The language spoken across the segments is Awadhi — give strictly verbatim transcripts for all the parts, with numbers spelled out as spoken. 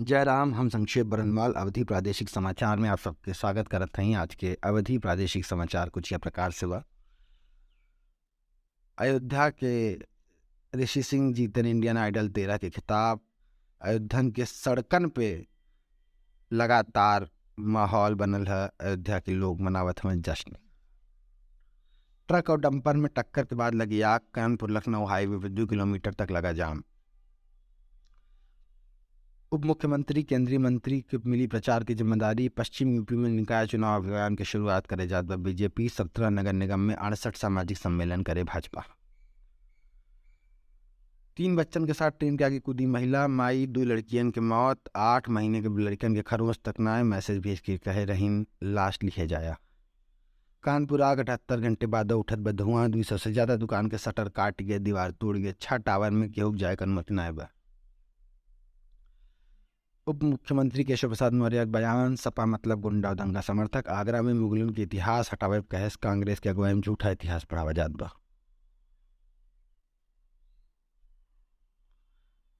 जय राम, हम संक्षेप बरनवाल अवधी प्रादेशिक समाचार में आप सबके स्वागत करत हई। आज के अवधी प्रादेशिक समाचार कुछ यह प्रकार से बा। अयोध्या के ऋषि सिंह जीतन Indian Idol तेरह के खिताब। अयोध्यन के सड़कन पे लगातार माहौल बनल है, अयोध्या के लोग मनावत हवन जश्न। ट्रक और डंपर में टक्कर के बाद लगी आग, कानपुर लखनऊ हाईवे पे दो किलोमीटर तक लगा जाम। उप मुख्यमंत्री, केंद्रीय मंत्री के मिली प्रचार की जिम्मेदारी, पश्चिम यूपी में निकाय चुनाव अभियान के शुरुआत करे जात बा बीजेपी, सत्रह नगर निगम में अड़सठ सामाजिक सम्मेलन करे भाजपा। तीन बच्चन के साथ ट्रेन के आगे कूदी महिला, माई, दो लड़कियन के मौत, आठ महीने के लड़कन के खरोंच तक नाय, मैसेज भेज के कहे रहीन लाश लिहे जाया। कानपुर आग, अठहत्तर घंटे बाद उठत बा धुआं, दो सौ से ज्यादा दुकान के शटर काट गए, दीवार तोड़ गए, छह टावर में केहू के जाए के अनुमति नाय बा। उप मुख्यमंत्री केशव प्रसाद मौर्य के बयान, सपा मतलब गुंडा और दंगा समर्थक, आगरा में मुगलन के इतिहास हटावे कहेस, कांग्रेस के अगुवाई में झूठा इतिहास पढ़ावा जात बा।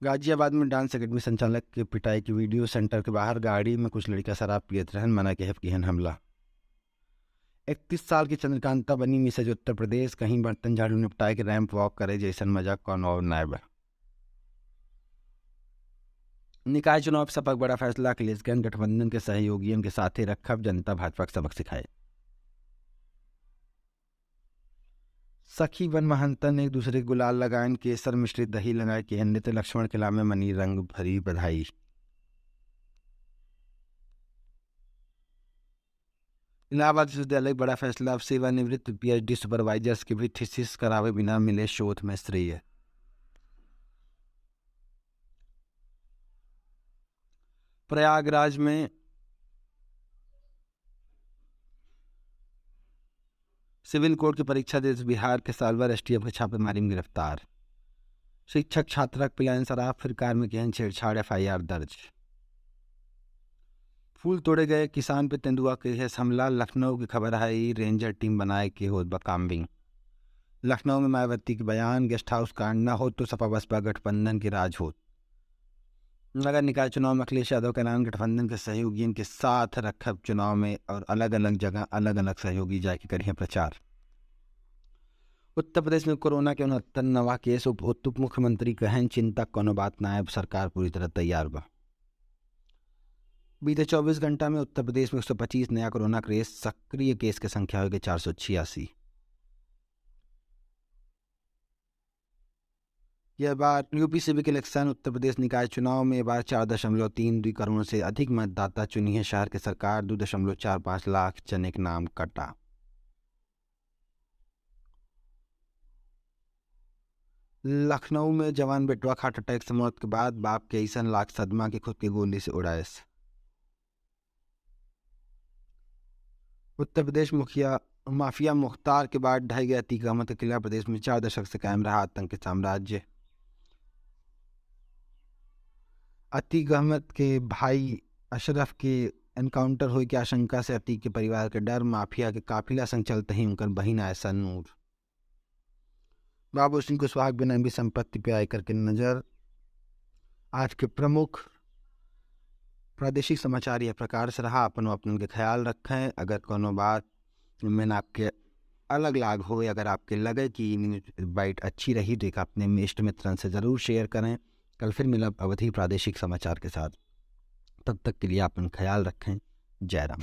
गाजियाबाद में डांस एकेडमी संचालक के पिटाई की वीडियो, सेंटर के बाहर गाड़ी में कुछ लड़का शराब पियत रहन, मना के किहन हमला। इकतीस साल की चंद्रकांता बनी मिसेज उत्तर प्रदेश, कहीं बर्तन झाड़ू निपटाए के रैंप वॉक करे जैसन मजा कौन और नाय बा। निकाय चुनाव सपा के बड़ा फैसला, अखिलेश कहन गठबंधन के सहयोगियन के साथे रखब, जनता भाजपा के सबक सिखाए। सखी बन महंतन एक दूसरे के गुलाल लगाएन, केसर मिश्रित दही लगाए किहन, नृत्य लक्ष्मण के नामे मनी रंग भरी बधाई। इलाहाबाद विश्वविद्यालय बड़ा फैसला, अब सेवानिवृत्त पीएचडी सुपरवाइजर्स के भी थीसिस करावे बिना मिले शोध में श्रेय। प्रयागराज में सिविल कोर्ट की परीक्षा देत बिहार के साल भर एसटीएफ के छापेमारी में गिरफ्तार। शिक्षक छात्रा के पिलायन शराब, फिर कार में किहन छेड़छाड़, एफआईआर दर्ज। फूल तोड़े गए किसान पे तेंदुआ के है हमला, लखनऊ की खबर है, ई रेंजर टीम बनाए के होत बा काम्बिंग। लखनऊ में मायावती के बयान, गेस्ट हाउस कांड ना होत तो सपा बसपा गठबंधन के राज होत। नगर निकाय चुनाव में अखिलेश यादव के ऐलान, गठबंधन के सहयोगियन के साथ रखब चुनाव में और अलग-अलग जगह अलग-अलग सहयोगी जाके करिहें प्रचार। उत्तर प्रदेश में कोरोना के उनहत्तर नवा केस, उप, उप मुख्यमंत्री कहन चिंता कोनो बात ना है, सरकार पूरी तरह तैयार बा। बीते चउबीस घंटा में उत्तर प्रदेश में एक सौ पच्चीस नया कोरोना केस, सक्रिय केस के संख्या हो गई चार सौ छियासी। यह बार यूपी सिविक इलेक्शन, उत्तर प्रदेश निकाय चुनाव में यह बार चार दशमलव तीन दो करोड़ से अधिक मतदाता चुनी है शहर के सरकार, दो दशमलव चार पाँच लाख जने के नाम कटा। लखनऊ में जवान बेटवा के हार्ट अटैक से मौत के बाद बाप के ऐसन लाग सदमा के खुद के गोली से उड़ाएस। उत्तर प्रदेश मुखिया माफिया मुख्तार के बाद ढह गया अतीक अहमद का किला, प्रदेश में चार दशक से कायम रहा आतंकी साम्राज्य। अतीक अहमद के भाई अशरफ के एनकाउंटर होए के आशंका से अतीक के परिवार के डर, माफिया के काफिला संग चलते ही उनकर बहिन आयशा नूर। बाबू सिंह कुशवाहा के बेनामी संपत्ति पे आयकर के नजर। आज के प्रमुख प्रादेशिक समाचार यह प्रकार से रहा। अपन अपनन के ख्याल रखें। अगर कोनो बात में आपके अलग लाग हो, अगर आपके लगे कि न्यूज बाइट अच्छी रही, तो एक अपने इष्ट मित्रन से जरूर शेयर करें। कल फिर मिलब अवधी प्रादेशिक समाचार के साथ। तब तक के लिए अपन ख्याल रखें। जय राम।